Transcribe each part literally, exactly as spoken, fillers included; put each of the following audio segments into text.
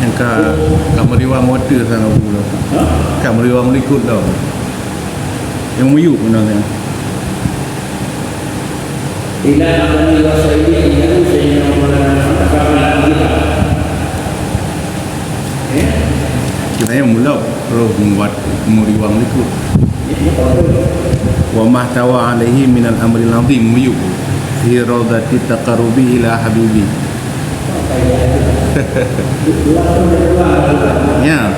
Nyang ka, ka meuriwang watèe sang Abu lom. Ka meuriwang likot lom. Nyang miyueb meunan nyan. Ila abadi wa sayyidi, innahu sayyidina Maulana Muhammad, faqala kita. Eh? Kita nyang mulok, roh muat meuriwang likot. Wa mahtawa alaihi minal amril azim, miyueb. Fi raudati taqarrubi ila habibi. Ya.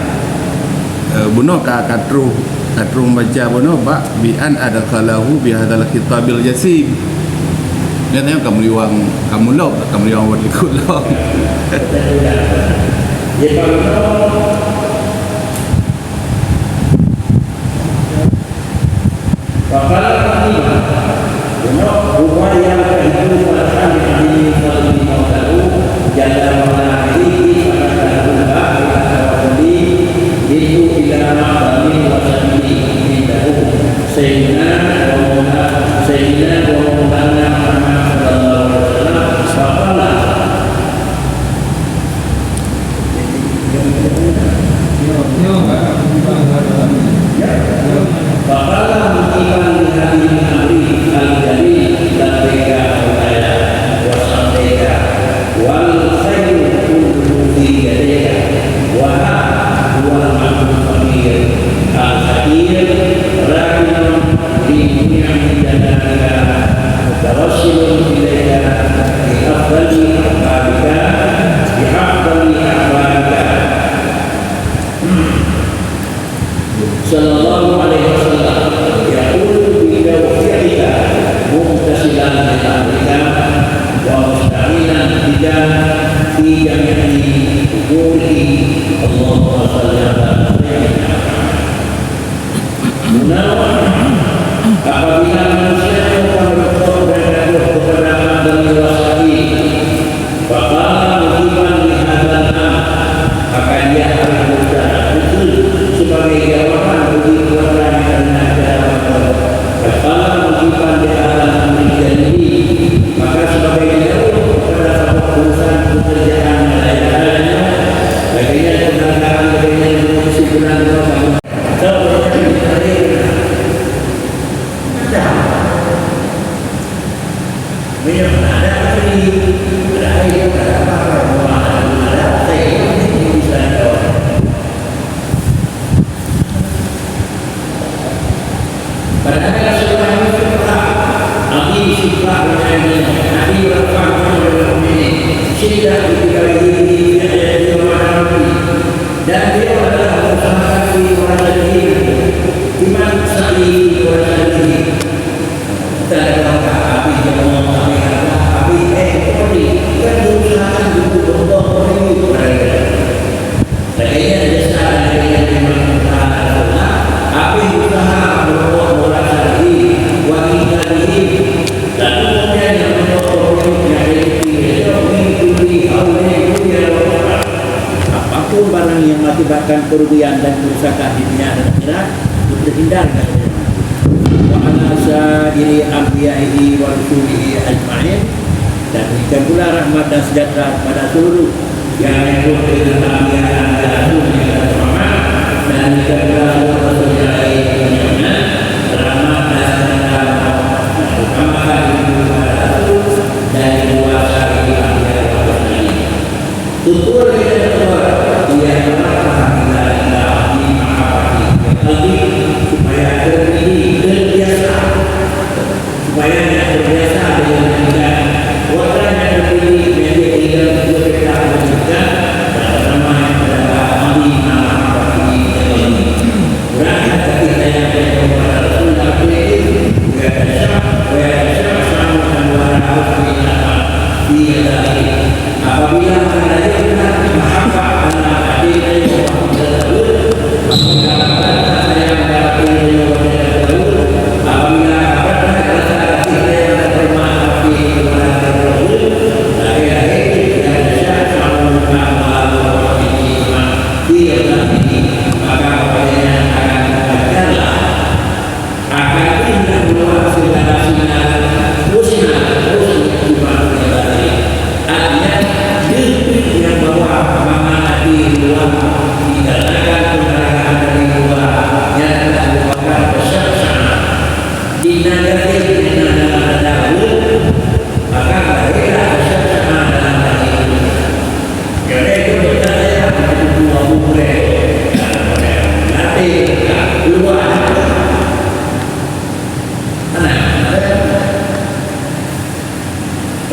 Eh, bunoe ka, ka troh, ka troh baca bunoe bak bi an adkhalahu bi hadzal khitabil jasim. Nyan ka meuriwang, ka mulok, ka meuriwang wat likot lom. Faqala Fatimah, bunoe rupa nyang keuhibu Fatimah bin Fadli Maulahu jalla wa ala alaihi, faqala lahu bab ila tawasuli, itu ila ma'zami wa sabili indahu Sayyidina wa Maulana, Sayyidina wa Maulana Muhammad sallallahu alaihi wasallam, faqala, Faqala mujiban li hadhil amri al-jalil, labbaika maulaya wa sa'daika, wal khairu kulluhu fi yadaika, wa ha huwal abdul faqir al-faqir rakinun li muni'ami jananika, mutawassilun ilaika bi afdali ahbabika, bi afdali ahbabika, sallallahu alaihi wasallam, yaqulu bi taufiqika, mumtasilan li amrika, wa musta'inan bika fi jami'i umurihi. Allahumma shalli ala Sayyidina Muhammad. Meunan, apabila manusia nyoe ka meurumpok dan jatuh keupada Adam dan Iwa Sabi, faqala mujiban li hadzal amr, maka dia harus berusaha khusus sebagai jawaban bagi keluarga yang terkena jawaban. Faqala mujiban li hadzal amri jalili, maka sebagai jawab kepada sabab urusan pekerjaan yang lain-lainnya, bagian keberadaan, bagian kesimpulan, Padahai Rasulullah nyoe sifat, Nabi sifat, Nabi rafa, Nabi mukminin, syiddah fi qitalihi, fi hayatihi wa ma'na mauti. Dan beliau adalah mengusahakan diri orang sendiri. Iman sa'i orang sendiri. Dan orang tak habis, yang orang tak habis, habis, eh, seperti, kan berusahakan untuk berbuat baik kepada dia. Lagèe nyan jasa lagèe nyan memang usaha Allah. Habéh usaha meureumpok meurasa diri, wanita diri. Lalu kemudian yang meureumpok meureumpok nyang rezeki, itu min kulli haulin dunia wa ukhra. Apapun barang yang mengakibatkan kerugian dan kerusakan di dunia dan akhirat, itu terhindarkan. Wa ala sa'iri anbiya'ihi wa rusulihi ajma'in. Dan demikian pula rahmat dan sejahtera kepada seluruh yang ikut dengan kemuliaan dan Rasul Muhammad, dan demikian pula seluruh Rasul yang lain, rahmat dan sejahtera utamakan kepada Rasul dan dua sahabat yang lain. Tutur yang kedua, ia adalah kita di mahabbati, supaya terdidik, terbiasa. Supaya nyan terbiasa dengan pendidikan. Watèe nyan terdidik, nyan dia tinggal dua petak pendidikan, dan ramai mendapat ambil anak-anak ini. Urang yang kasih sayang dan hormat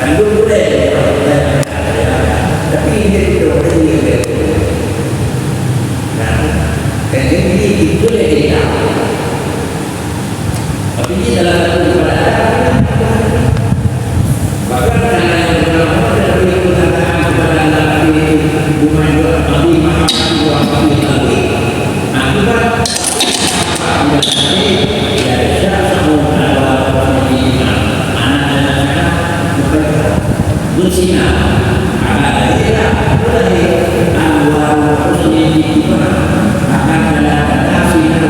Kan boleh, tapi dia tidak boleh. Nah, kan jadi itu dia. Tapi ini salah satu ibadah. Bahkan karena yang pertama dari perkataan kepada anak laki itu, "Bukan juga Nabi Muhammad, Nabi Nabi." Akibat dari syak sama anak dan anak-anak berzina. Anak daerah mulai anwar husni iman. Akan ada sinar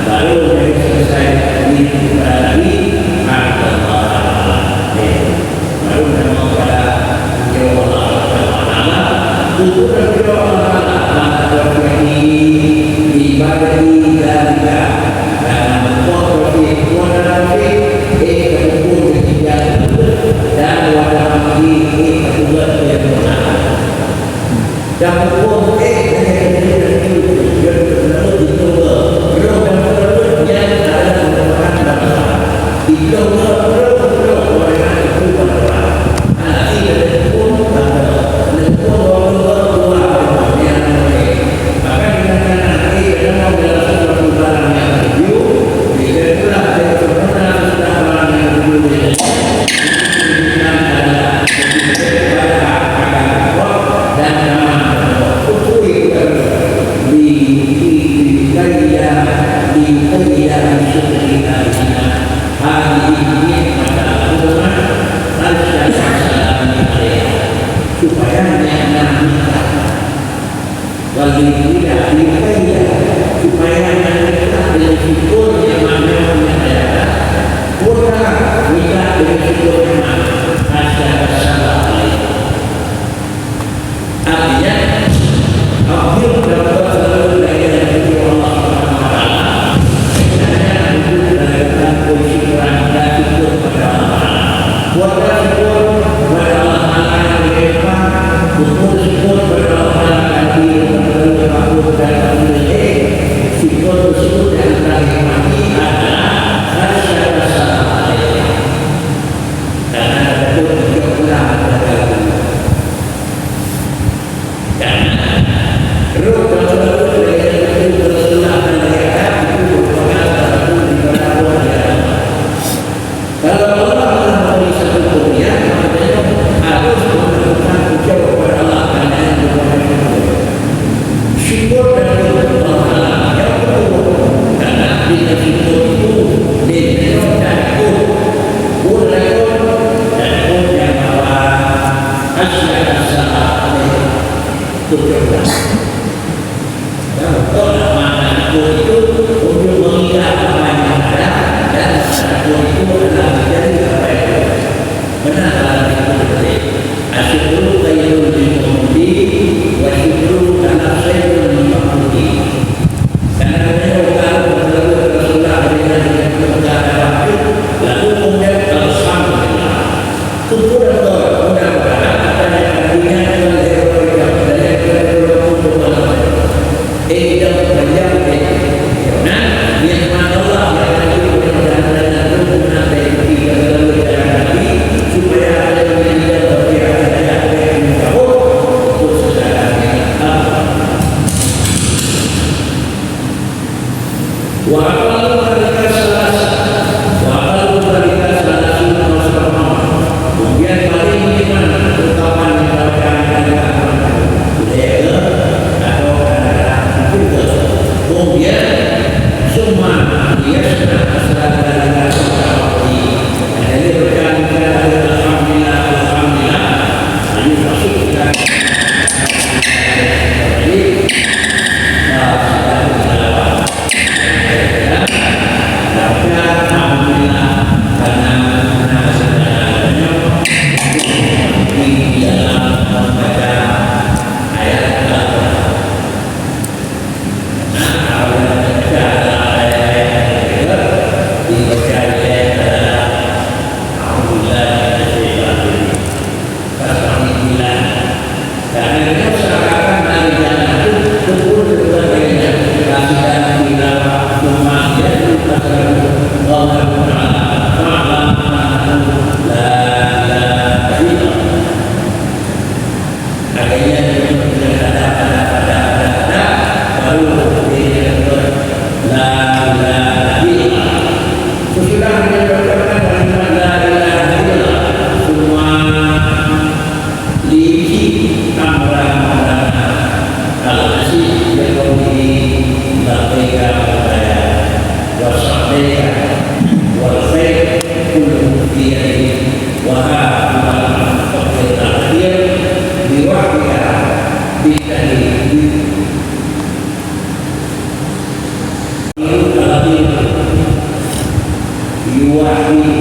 Baru dari selesai diri kepada Nabi, Alhamdulillah. Baru nama kepada Tuhan Allah Taala. Syukur kepada Allah Taala, maka berarti ibadati dzalika. Karena Allah berarti Tuhan berarti, eh, berkumpul ketiga dan wadah mati, eh, berkumpul yang benar. Dan hukum, eh, hanya kena jujur, jujur, jujur, jujur, jujur, jujur, jujur, jujur, jujur, jujur, supaya nikmat Wal ikhlas, supaya aneuk ikhlas deungon syukur nikmat nyang Allah bri. Pun ka ikhlas deungon syukur nikmat, asyhadu an la ilaha illallah. Artinya, apabila dapat selalu belajar dari Allah Subhanahu wa Taala, hanya untuk belajar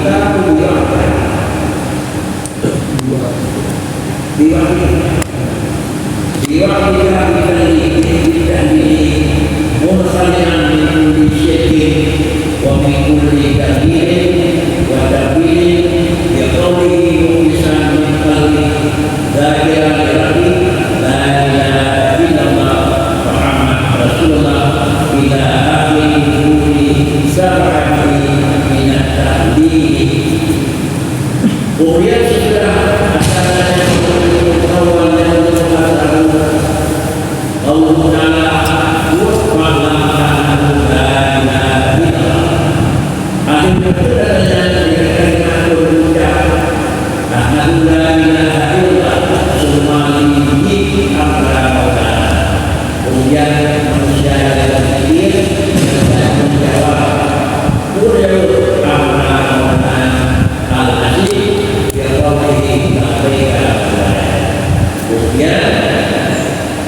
Kita pun juga. Dua. Dua. Dua kita akan di-, di-, di-, munkhali'an min kulli syirkin wa min kulli takdzirin wa takdzirin bi qaulihi mukhlisan min qalbi dzakiran li rabbi la ilaha illallah Muhammad Rasulullah ila akhiri nuri sab'ati minat tahlili. Kemudian setelah acara yang Allah Taala buat malam Asyura, akhirnya kita dengan kalimat berucap, "Asyhadu la ilaha illallah," semua ini amra maulana. Kemudian manusia yang berpikir dan menjawab, "Qul ya amra maulana." Al-Aziz, ya Rabbi, labbaika. Kemudian,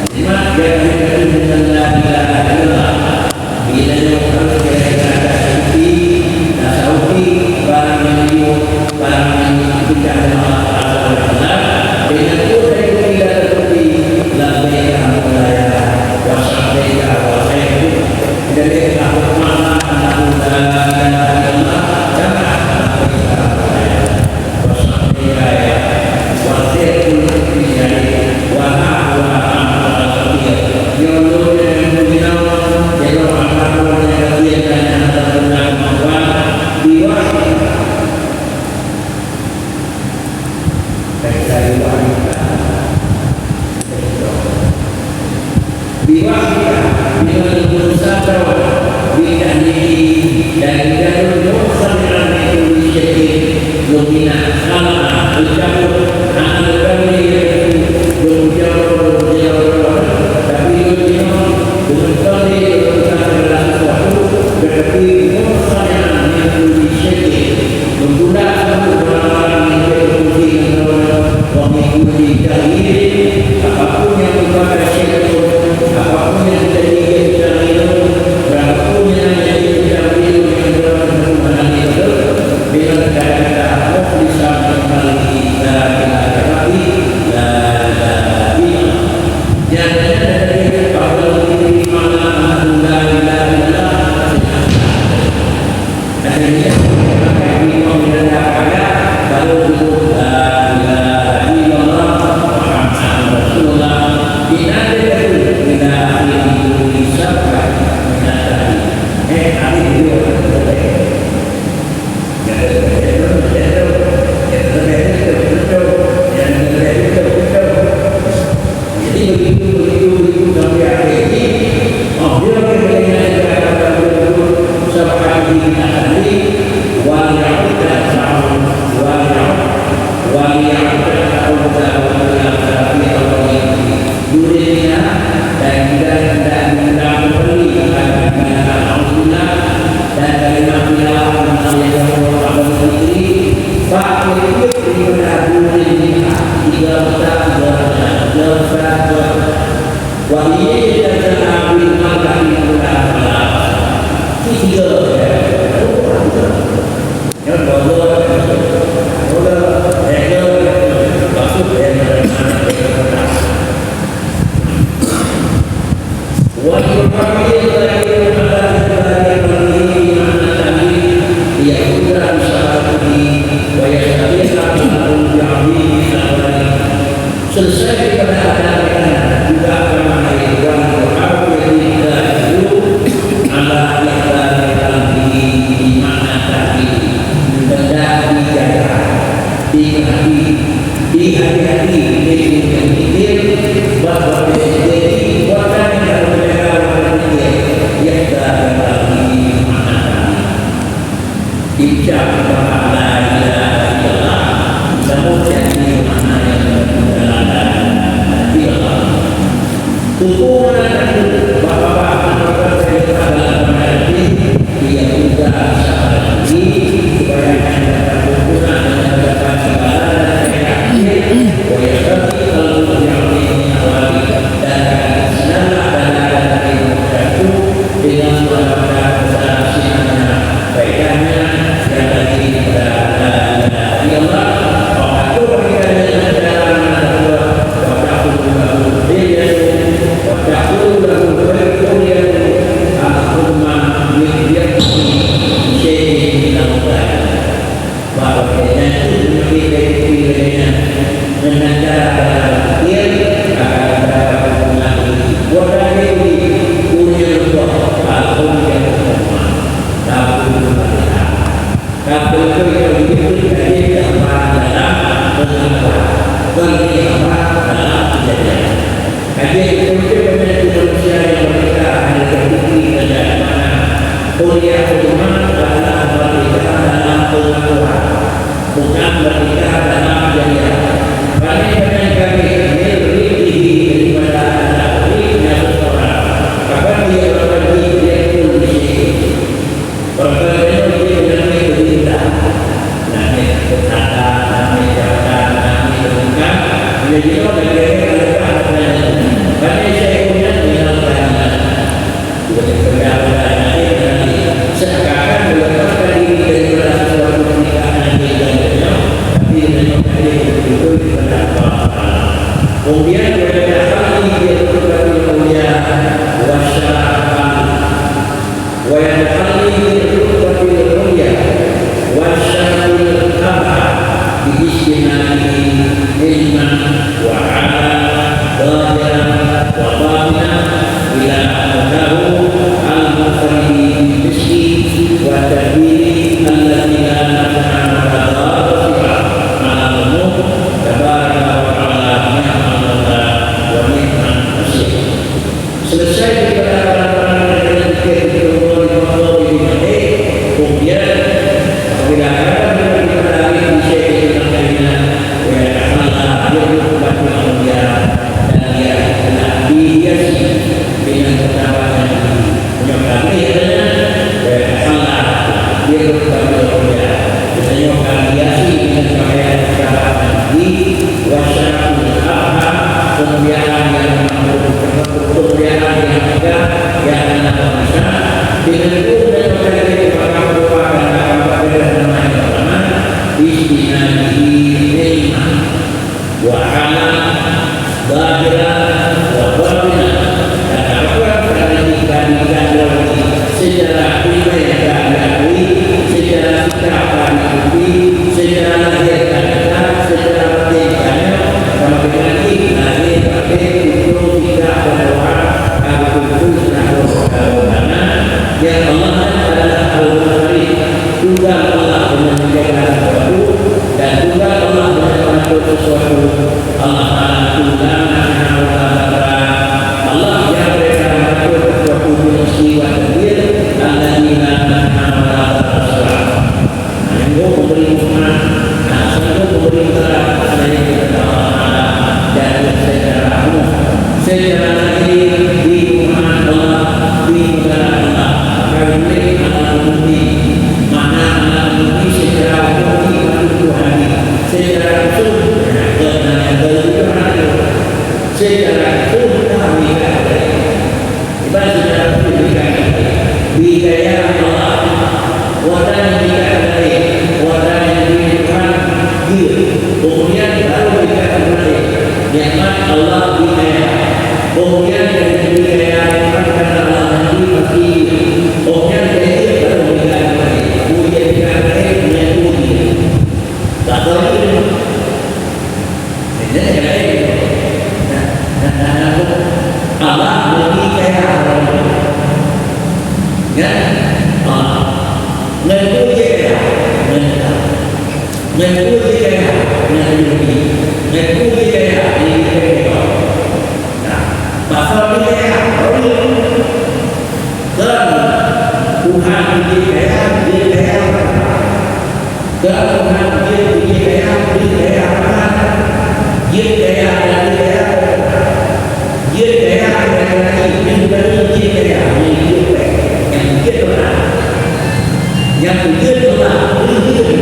nikmat yang diberi dengan la ilaha illallah. Bila nyoe harus kita kata seperti, tasawufi, barang yang liuk, barang yang dipindah oleh Allah Taala, dengan tu dari kita seperti, labbaika maulaya, wa sa'daika wa khairul. Jadi, aku mana, aku la ilaha illallah, dan aku la ilaha illallah. Biwahika, dengan berusaha bid'ah niki dan jalur mukhali'an itu syirkin lumina khalaqah ucapkan amal kami yaitu berjauh-jauh tapi lumina dengan kami berkata sesuatu tetapi mukhali'an itu syirkin. Menggunakan barang-barang yang berfungsi dengan wa min kulli takdzirin, apapun yang merupakan syirik, apapun yang terjadi dari takdzir, berapapun yang terjadi dari takdzir yang berlaku dalam hal itu, dengan kata-kata mukhlisan kembali la ilaha illallah, la ilaha illallah. Jangan terjadi pada diri malam la ilaha illallah. Akhirnya, pakai imam dan kaya, baru disebut, "La ilaha illallah Muhammadur Rasulullah." Di akhir itu, bila akhir itu, disabda, eh, habis dulu, habis dulu. Jadi begitu, begitu, begitu. Jadi begitu, begitu, begitu sampai akhir. Jadi, oh, dia akhirnya dia kata, "Sab'ati minat tadi, wal ya'ud dan sa'ud, wal ya'ud, wal ya'ud dan sa'ud, wal ya'ud dan sa'ud." Dunia dan tidak, tidak diundang kembali akan kalimat Alhamdulillah dan kalimat tilawah tentang yang Allah Taala sendiri. Bak ketiga daripada dua dunia, tiga besar, tiga rendah, tiga besar, tiga rendah. Wahai kita yang ambil makan di bulan malam. Tiga, ya. Nyoe dua-dua, dua-dua, eh, dua-dua, maksud, eh, wa yuharril kalimata allati fi makna ta'lil, liyakhudha bi syarafatihi wa yastahiqqa bi 'azimi syarafatihi. Selesai daripada adat mereka, juga agama Yahudi, Yahudi itu ala ikhbar qalbi di makna tadi, hendak dijaga, dihati, dihati-hati, dipikir-pikir, bahwa bisa jadi buatan yang harus dijaga oleh dipikir, ikhbar qalbi di makna tadi. Ijab bak la ilaha illallah. Namun jadi makna yang dalam la ilaha illallah. Hukum mengatakan bapak-bapak mengatakan dalam pengerti dia juga bisa berarti supaya hanya berhubungan dengan dapat ibadah dan syariat. Wa yastati al-mu'min awali dan akan senang dan akan terima waktu dengan mendapatkan keberhasilannya. Faedahnya yang tadi kita Beutôi-beutôi nyang jeuet keu hamba dalam peungakuan, kon lé hamba dalam keujadian. Ka jeuet keu manusia nyang meurdeka hana teubukti dan mana. Kuliah ulama adalah meurdeka dalam peungakuan, bukan meurdeka dalam keujadian. Pane-pane kami, mil rizqihi, daripada adat rizki seseorang. Kapan dia berbagi, dia pun di situ. Barangkali memang dia menyambut perintah. Namanya kekuatan, namanya jabatan, namanya kedudukan. Bila jinoe lagi ada lepas katanya. Bagi saya punya tinggal katanya. Boleh kerja, boleh nanti, nanti. Seakan-akan melepaskan diri daripada sesuatu perintah nanti dan dunia. Tapi memang ada yang betul-betul daripada Allah Taala. Kemudian, berkata hal ini dia betul-betul mulia. Wasyarakat. ويتحلي بالرتبة العليا والشرف الأبهى باجتنابه علما وعملا ظاهرا وباطنا إلى أن أتاه المنفرد بالمسك والتدبير الذي لا نفع ولا ضار سواه على المخلوق تبارك وتعالى. نعم المولى ونعم النصير. Selesai daripada amalan-amalan yang kita berdoa di waktu ini, kemudian apabila ada daripada hari ini saya kena kena, ya Allah, dia berubah mulia dan dia telah dihiasi dengan ketaatan. Menyokong dia, ya Allah, dia berubah mulia. Menyokong hiasi dengan pakaian ketaatan di wasyarakat, kemuliaan yang mampu Kemuliaan yang megah, yang hana teumasang, dengan guru dan pelajar yang bahkan merupakan akan berbeda nama yang pertama, istinadihi ilman, wa amal, zahiran, wa batinan. Dan apabila kita dikandalkan secara ilmu yang kita akui, secara sikap kita ikuti, secara lahir kita, secara batin kita, sama dengan lahir, batin, tubuh, sikap, dan doa, Al-Quddus, Al-Quddus, Al-Quddus. Ya Allah adalah Al-Munfarid. Tunggal Allah dalam segala sesuatu dan tunggal Allah dalam mengatur sesuatu. Allah Taala tunggal, Maha Esa. Allah yang berkata mengatur sesuatu dengan istiwa dan dia, Alladzi la ilaha illa huwa. Sanggup memberi Tuhan, sanggup memberi utara selain daripada Allah Taala dan secara umum. Secara lahir di Tuhan Allah, di negara Allah, maka boleh anak mengerti. Makna anak mengerti secara umum di Tuhan. Secara khusus, ya, dan, dan, dan, secara khusus kami. Ibarat saudara pun berikan hidayah Allah. Watèe berikan hidayah, watèe beri Tuhan dia. Kemudian baru berikan kembali nikmat Allah beri hidayah. Kemudian dari beri hidayah Tuhan karena Allah nanti pasti dia. Kemudian dari dia baru berikan kembali. Kemudian berikan kembali, kemudian dia. Tak tahu dia. Jadi, jadi, nah, nah, nah, nah, Allah beri kaya orang. Ya? Ah. Ngon peue jih kaya? Ngon, ngon peue jih kaya? Ngon ilmu. Ngon peue jih kaya? Ngon ilmu. Nah, pasal jih kaya, baru dia. Kan Tuhan jih kaya, jih kaya. Geupeugah jeuet keu jeuet kaya, jeuet kaya meunan. Jeuet kaya dan jeuet kaya. Jeuet kaya dan jeuet kaya, jeuet kaya, jeuet kaya, jeuet kaya. Nyang jeuet meunan. Nyang jeuet meunan, jeuet.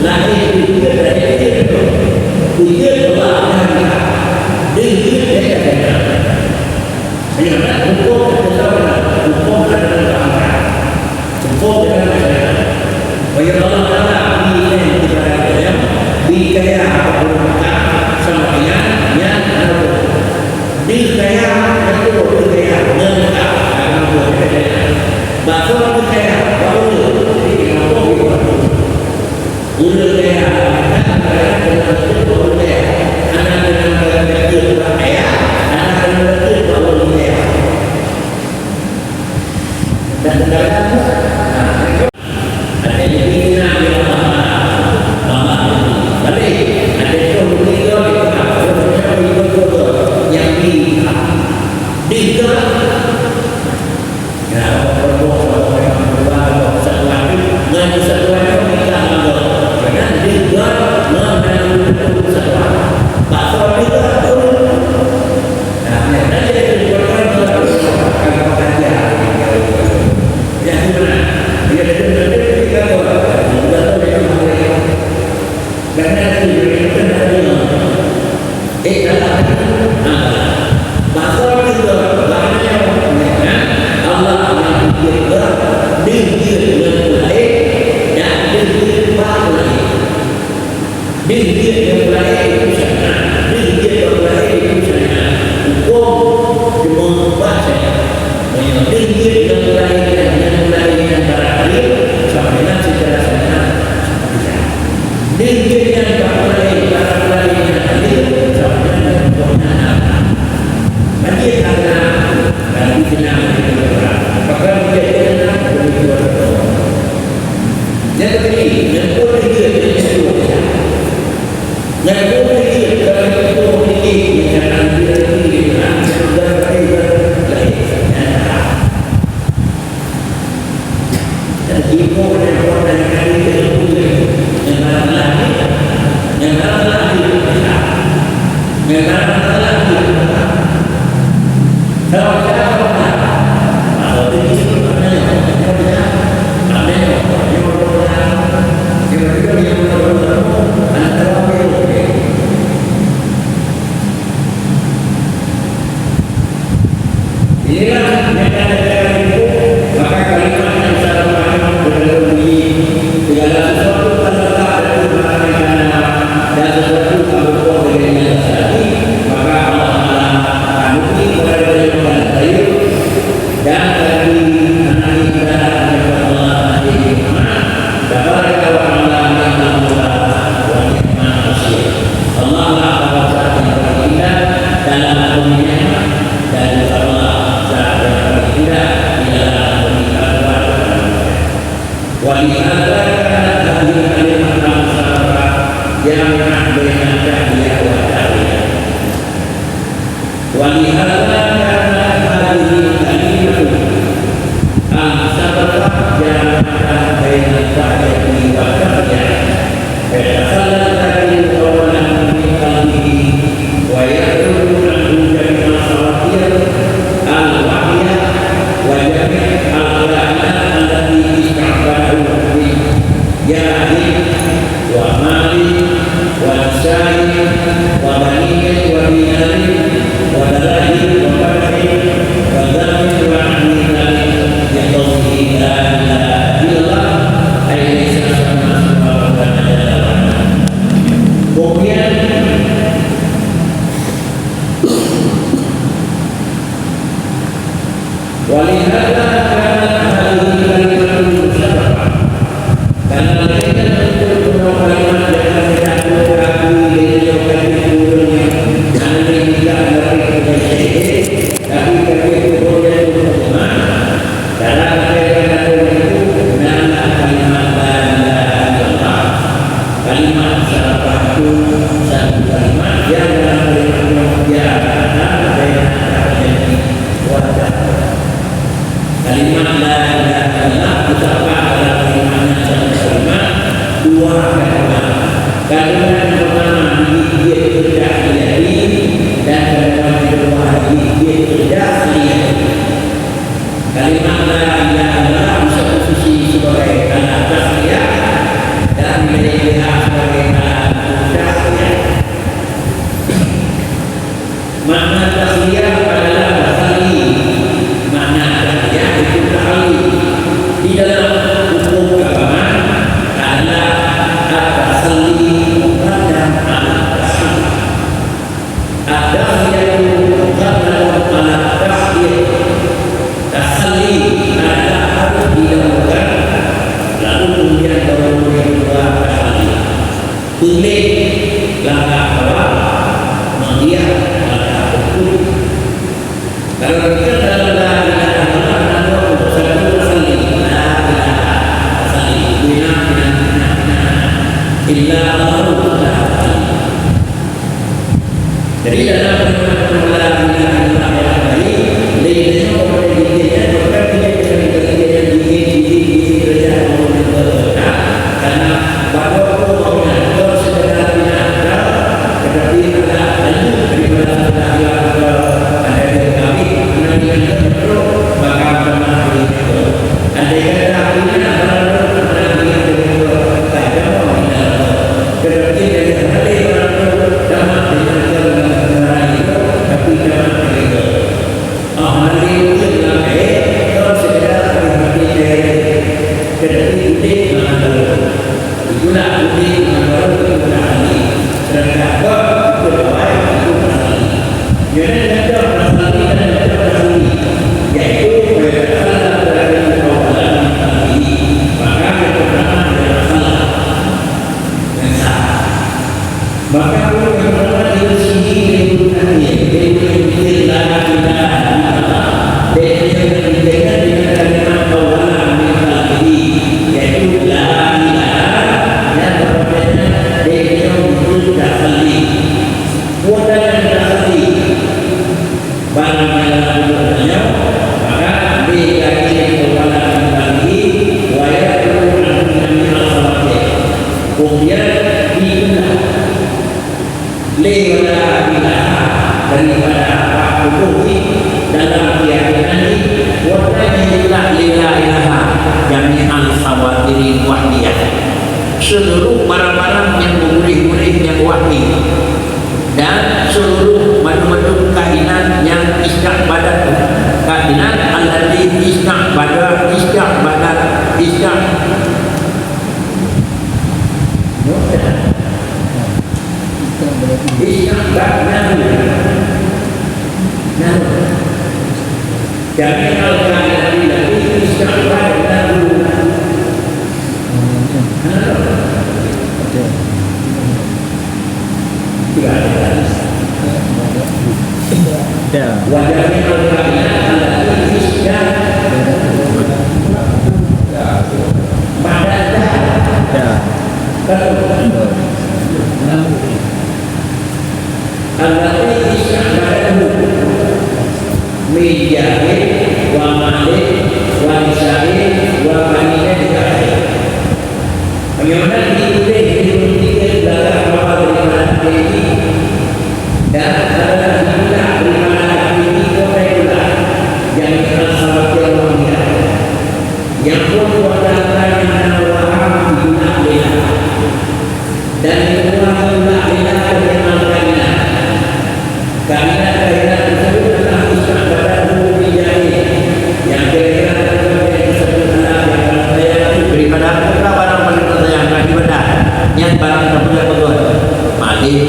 Lahé jeuet dan jeuet. Jeuet meunan. Jeuet kaya. Ayo, nak hukum kita tahu, hukum adalah Tuhan. Hukum adalah masyarakat. Bagi Allah Taala beri ilmu kepada kita, beri kaya kepada kita, sama dengan yang tahu. Beri kaya, betul, beri kaya, lengkap, agama kita. Bahasa beri kaya, baru, jadi kita mampu. Ureueng kaya, hana keunan beutôi ureueng kaya. Hana keunan beutôi kaya, hana keunan beutôi ureueng kaya. Dan sekarang, nah, ada yang pimpinan, Inilah nyata-nyata ilmu, maka kalimat yang salah-salah dalam bunyi, segala sesuatu terletak dan terletak di tanah, dan sesuatu tak berbuah dengan nyata hati, maka Allah Taala akan uji kepada kita dan saya, dan bagi anak ibadat kepada Allah Nabi Muhammad, tabaraka wa ta'ala, ni'mal maula wa ni'man nasir. Allah lah Taala yang paling indah dalam dunia. Dan juga Allah zat yang paling indah di dalam memberi bantuan kepada manusia. Walihada kanat hadhihi kalimah al-musyarrafah jami'ah baina tahiyah wa tahiyah. Walihada kanat hadhihi kalimah al-musyarrafah jami'ah baina tahiyah wa tahiyah. فيتخلى الذاكر أولا من قلبه ويخرج عنه جميع الخواطر الواهية وجميع الكائنات التي استعبده من جاهل ومال ونساء وبنين ودينار ودراهم وفتح وذم ونحو ذلك بقوله لا إله إلا الله، أي ليس ثمة سوى ربنا جل وعلا. Kemudian, ولهذا كانت هذه كلمة مشرفة. Karena mereka tentu penuh kalimat dengan mencakup hati dengan lokasi turunnya. Karena mereka lebih dari syahid, tapi kami turunnya untuk umat. Dalam kaitan itu, nama kalimat la ilaha illallah. Kalimat syarafah itu satu kalimat yang dalam kalimat itu dia katakan ada yang terjadi wajah. Kalimat la ilaha illallah, ucapan dalam kalimat yang satu kalimat, dua kalimat. Kalimat yang pertama digigit sejak di hati, dan kalimat yang kedua digigit sejak di hati. Kalimat la ilaha illallah bisa posisi sebagai alat tasbih dan menjadi pihak sebagai alat tasbih. Makna tasliyah adalah tasalli. Makna tasliyah itu tasalli. Di dalam hukum agama adalah at-tasalli muqaddam ala tasliyah. At-tasliyah muqaddam ala tasliyah. Tasalli adalah harus didahulukan, lalu kemudian baru yang kedua tasliyah. Tuléh langkah awal, kemudian langkah berikut. Kalau kita dalam la ilaha illallah, ada dua puluh satu tasalli. La ilaha, tasalli. Bina, bina, bina, bina. Illa Allah, tasalli. Jadi, dalam kalimat la ilaha illallah yang tadi, lé nyoe pada intinya bukan tidak dengan intinya dingin, dingin, dingin saja, Allah yang berkata, karena bahwa Allah yang sekadar bina akal, tetapi ada lanjut daripada sekadar bina akal, ada yang kami, ada yang terus, maka agama ini. Andai kata bina akal, ada yang terus, tak ada yang bina akal. Tetapi dari hati orang tu dapat diajar dengan cara itu, tapi dapat diajar. Ah, hal itu yang lain, kalau sekedar hati-hati saya, tetapi udik mengandung. Itulah udik mengandung itu bukan ahli. Sedangkan bab itu awal itu ahli. Jadi, ada ahli dan ada ahli, yaitu berkata dari Allah, maka yang pertama adalah salah. Maka, ulama itu sendiri bukan dia, dia bukan dia, la ilaha illallah. Dia, dia bukan dia dengan kalimat awalan min qalbihi, yaitu la ilaha, yang berarti Lé la ilaha daripada hak tuboh jih dalam keuyakinan jih, watée jitulak lé la ilaha jami'al khawatiri wahdiyah. Seluruh barang-barang nyang meuguréh-guréh nyang wahdi dan seluruh mandum-mandum kainat nyang istiqbadat, kainat allati istiqbadat, istiqbadat, istiq-, Isya'badnahu. Nah. Jami'al kainati lati isya'badnahu. Nah. Tidak ada. Ya. Wa jami'al kainati lati isya'badnahu. Ya. Allati isya'badnahu min jarin wa malin wa nisa'in wa banina ila akhirih. Meunyoe na dituléh di tiga belakang awal daripada hati ini, dan adalah diulah daripada hati ini sampai pula yang dikenal sahabat yang mulia. Yang pun kuasa nyang na waham diulah lé dan diulah-ulah lé dengan kainat. Kainat-kainat tersebut adalah isya'badnahu min jarin. Yang kira-kira tersebut adalah yang saya daripada apa barang paling saya akan ibadah. Yang barang tersebut apa tuan? Malin.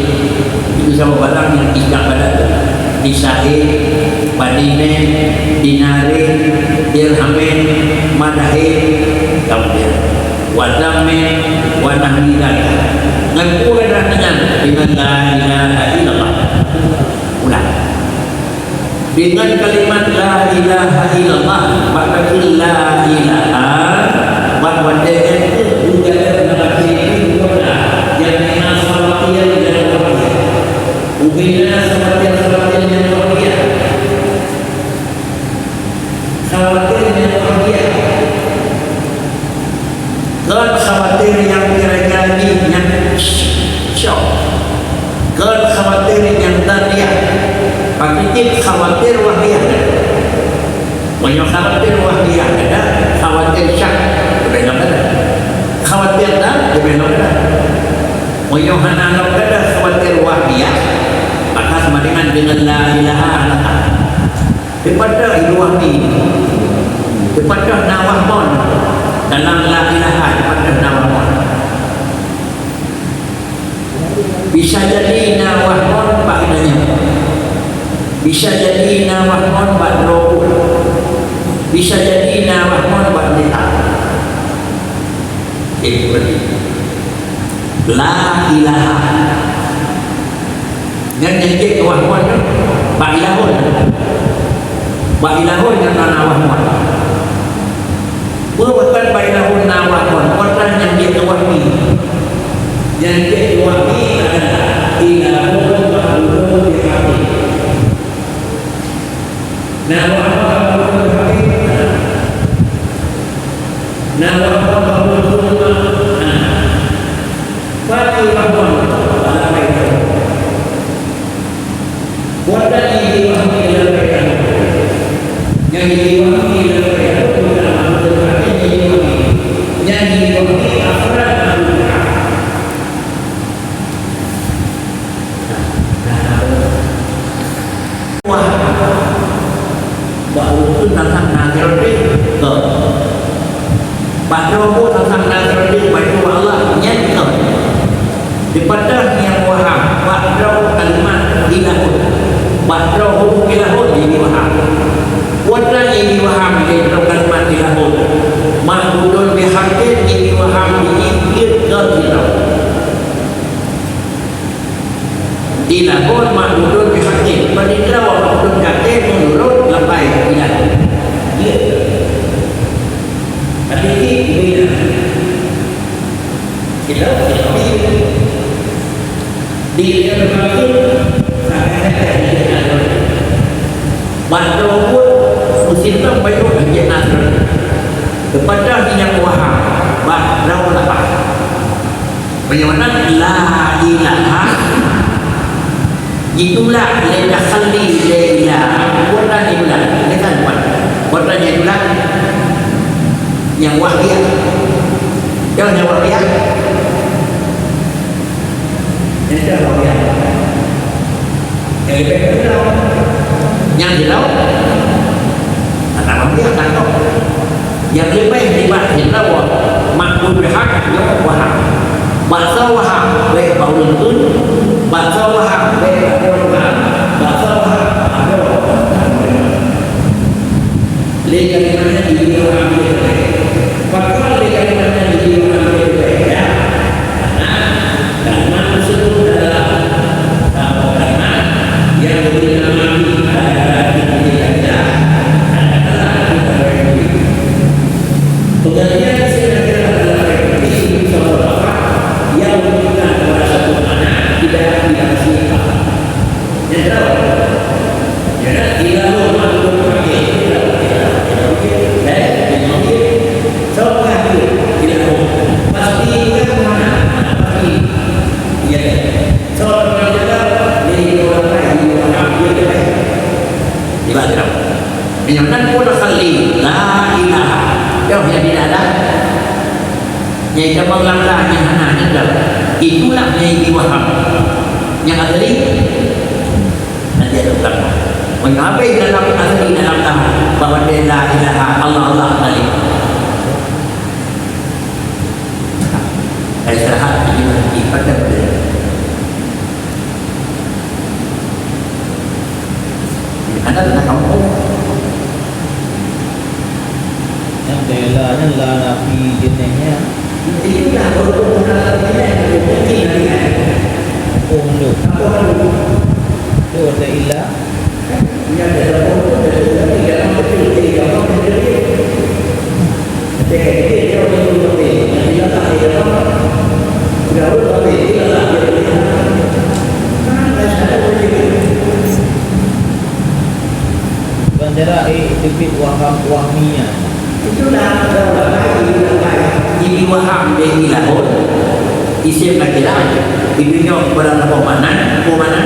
Itu sama barang yang isya'badnahu. Nisa'in, banina, dinarin, dirhamin, madahin, kemudian wa damin, wa nahwi dzalik. Ngon peue gata nyan? Dengan la ilaha illallah. Ulang. Dengan kalimat la ilaha illallah, bak kata la ilaha, bak watée nyan teuh, bukan dalam hati itu, bukan. Yang dimaksud hati yang dalam hati. Ubena sabatir-sabatir nyang luar biasa. Khawatir nyang luar biasa. Kon khawatir nyang kira-kira jih nyang syok. Kon khawatir nyang tadiah. Pakritik khawatir wahdiah. Meunyoe khawatir wahdiah ada, khawatir syak, leubeh lom ada. Khawatir dan leubeh lom ada. Meunyoe hana lom ada khawatir wahdiah, maka sama dengan, dengan la ilaha illallah. Teupeutah ilu wahdi. Teupeutah na wahmon. Dalam la ilaha, teupeutah na wahmon. Bisa jadi na wahmon bak geutanyoe. Bisa jadi na wahmon bak droe. Bisa jadi na wahmon bak geutanyoe. Eh, berarti la ilaha. Nyan nyang jeuet keu wahmon bak ilahun. Bak ilahun nyan na wahmon. Peue pakon bak ilahun na wahmon? Pakon nyang jeuet keu wahmi. Nyang jeuet keu wahmi adalah ilahun ma'budun bihaqqin. Na wahmon ma'budun bihaqqin. Na wahmon ma'budun bihaqqin. Pati wahmon adalah Buatan nyang jiwahmi lam baét Allah. Nyang jiwahmi lam baét Allah, bukan Abdul Hakim nyang jiwahmi. Nyang jiwahmi Afran Abdul Hakim. Wah. Bak uroe teuh tantang na keureuti, kon. Bak droe buet tantang na keureuti, bak droe Allah, nyan kon. Dipadah nyang waham, bak droe kalimat ilahun. Bak droe huruf ilahun nyang jiwaham. Buet na nyang jiwaham lé droe kalimat ilahun. Ma'budun bihaqqin nyang jiwaham di jih jeuet keu sidroe. Ilahun ma'budun bihaqqin. Peurintah ma'budun bihaqqin meunurot labai ilahun. Ya. Tapi ini beda. Kita, kita di dalam itu, bak droe buet meusiplong bayeue lagée na. Teupadah nyang waham, bak droe lapan. Meunyoe na la ilaha, Jitulak lé takhalli lé ila. Buet nyan jitulak. Lé kan buet. Buet nyan jitulak. Nyang wah biak. Nyang, nyang wah biak. Nyang wah biak. Nyang leubeh teulah. Nyang jilauh. Hana wah biak, hana. Nyang leubeh nibak jilauh, makbud hak nyoe waham. Bak soe waham, bèk bak ureueng kheun. Bak soe waham, bèk bak droe waham. Bak soe waham, bak droe. Lé kalimat nyan jibri waham lé leubeh. Pakon lé kalimat nyan jibri waham lé leubeh? Ya. Karena kalimat tersebut adalah, eh, kalimat yang diberi nama di, eh, di, di, di, Penggantian isim nakirah dalam ayat ini, contoh lafaz yang menunjukkan kepada satu makna tidak, tidak asli. Nyang keudua, ya, ilahun makhluk pakai. Ilahun, ilahun, ilahun, eh, ilahun. Soe pakai ilahun? Pasti kan mana? Pasti. Ya. Soe pakai ilahun? Ilahun, ilahun, ilahun. Ibarat. Meunyoe nan pun khalli, la ilaha. Yoh, nyang tidak ada. Nyang itamong lam la, nyang hana, nyang dah. Itulah nyang iwaham. Nyang asli, nanti ada ulama. Meunyoe habéh dalam asli, dalam la, bahwa dia la ilaha, Allah, Allah, khalli. Istirahat, jadi, ibadah. Ada tentang kampung. Nyang tela nyan la nafi jeuneh nyan. Itu dah berhubung dengan jeuneh, mungkin lagi, eh. Kampung tu. Kampung tu. Tu ada illa. Nyang dalam kampung tu, tapi dalam betul, jadi kampung tu. Ban cara, eh, teubiet waham, wahmiyah. Itulah, itulah, itulah. Jadi waham dia ilahun, isim nakirah, itu nyoe barang apa makna, apa makna?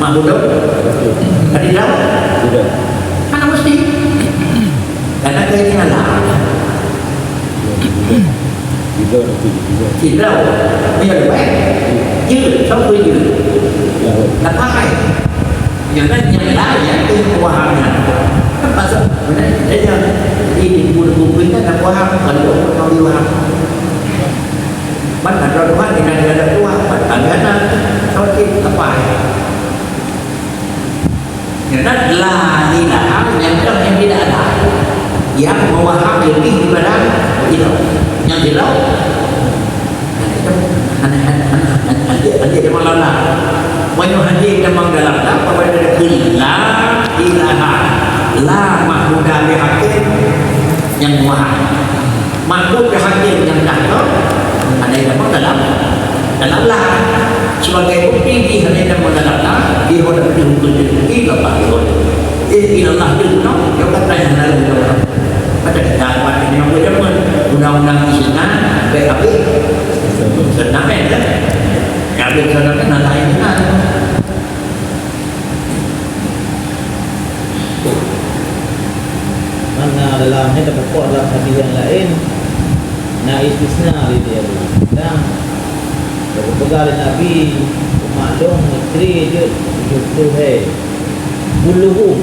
Mahmudun? Tadi dah? Sudah. Mana mesti? Karena keinginan lah. Sidroe. Meunyoe leubeh. Jeuet, soe peue jeuet? Leubeh. Nyang laén, nyang laén, nyang teuh waham nyan. Kan pasal, beuna, jadi, di buku-buku nyan na waham, kalau ureueng ngambil waham. Ban na droe Tuhan, di na ada Tuhan, ban tangga na, soe cit, leubeh. Karena la ilaha nyang ka nyang tidak ada. Yang mewaham lebih daripada itu. Nyang tidak. Nah, itu hana, hana, hana, hana, hana, hana, hana, hana, hana. Meunyoe hana tamong dalam la, apa beda dengan la ilaha? La mahmuda bihaqqin nyang waham. Makhluk keuhadiran nyang dah tu, ada yang nama dalam, dalam la. Sebagai bukti di hari nama dalam la, di hoda tu bukti, di Allah tu. Eh, di Allah tu, no? Dia kata yang dalam tu. Pada kita buat ini yang berjalan, undang-undang di sana, baik habis. Senang, kan? Ya, habis senang, kan? Ada yang senang. Mana dalam ni terpokok dalam hadis yang lain, na istisna di dia tu. Dan peugah lé Nabi, umat lôn menteri jeuet tujoh ploh hai. Kulluhum.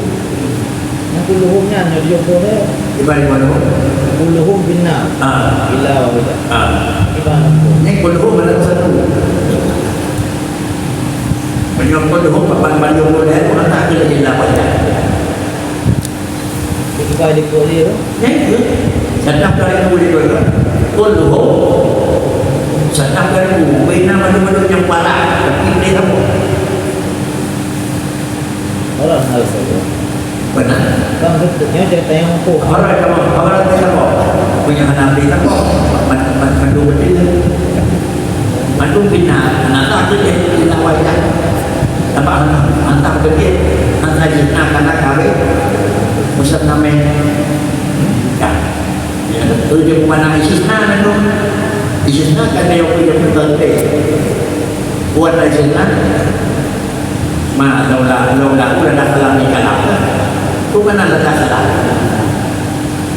Yang kulluhum nyan tujoh ploh hai. Iban mana? Kulluhum finnar. Ah. Illa wahidah. Ah. Iban. Ni kulluhum ada satu. Meunyoe kulluhum papan bandum boleh, maka tak boleh illa wahidah. Itu kan dia boleh tu. Nyan tu. Sadam dari boleh tu. Kulluhum. Sadam dari boleh. Bina mana-mana yang pala. Tapi boleh apa? Orang hal saja. Benar. Bang, betul. Nyoe cerita yang aku. Orang sama, orang sama. Punya hana beli sama. Man-, man-, mandum betul. Mandum bina, hana tak tu dia, bina wajah. Nampak hana, hana betul. Hana jina kana kawin. Musab namai. Ya. Ya, tu dia mana istisna mandum. Istisna kan dia punya betul. Buat istisna. Ma, laulahu, laulahu la dakhala fil kalam. Peue makna la dakhala?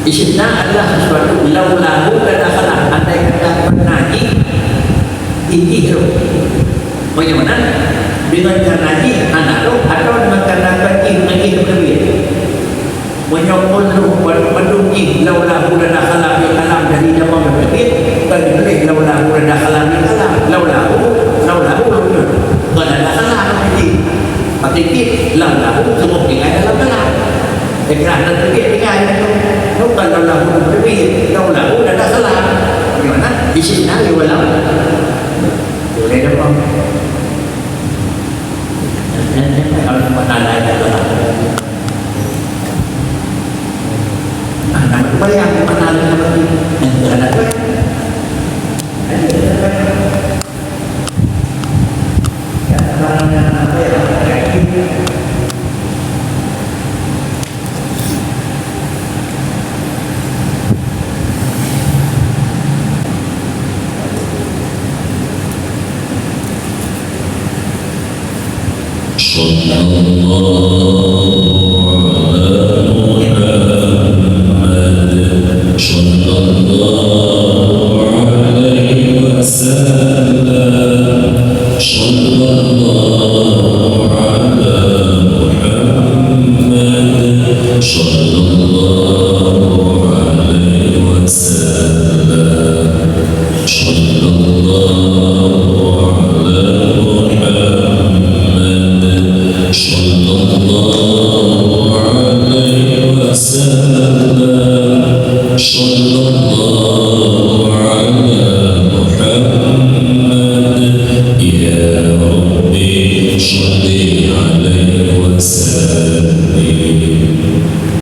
Istighna adalah sesuatu, laulahu la dakhala. Andai kata kon na jih, jih roh. Bagaimana? Dengan karena jih hana roh, atau dengan karena kon jih, kon jih teubiet? Meunyoe kon lôn, kon lôn jih, laulahu la dakhala fil kalam, jadi jawaban teubiet, kon lôn jih, laulahu la dakhala fil kalam. Laulahu, laulahu lôn jih. Kon la dakhala lôn jih. Pati jih, laulahu teungoh tinggai dalam kalam. Saya kira hana teubiet tinggai. Bukan laulahu lôn teubiet, laulahu la dakhala. Di mana? Di sini ada walau. Boleh dah, Bang. Kalau mana ada dalam. Nah, nah, bayang mana ada dalam. Yang tidak ada. صلى الله على محمد، صلى الله عليه وسلم، صلى الله على محمد، صلى الله عليه وسلم. صلى الله على محمد، صلى الله عليه وسلم، صلى الله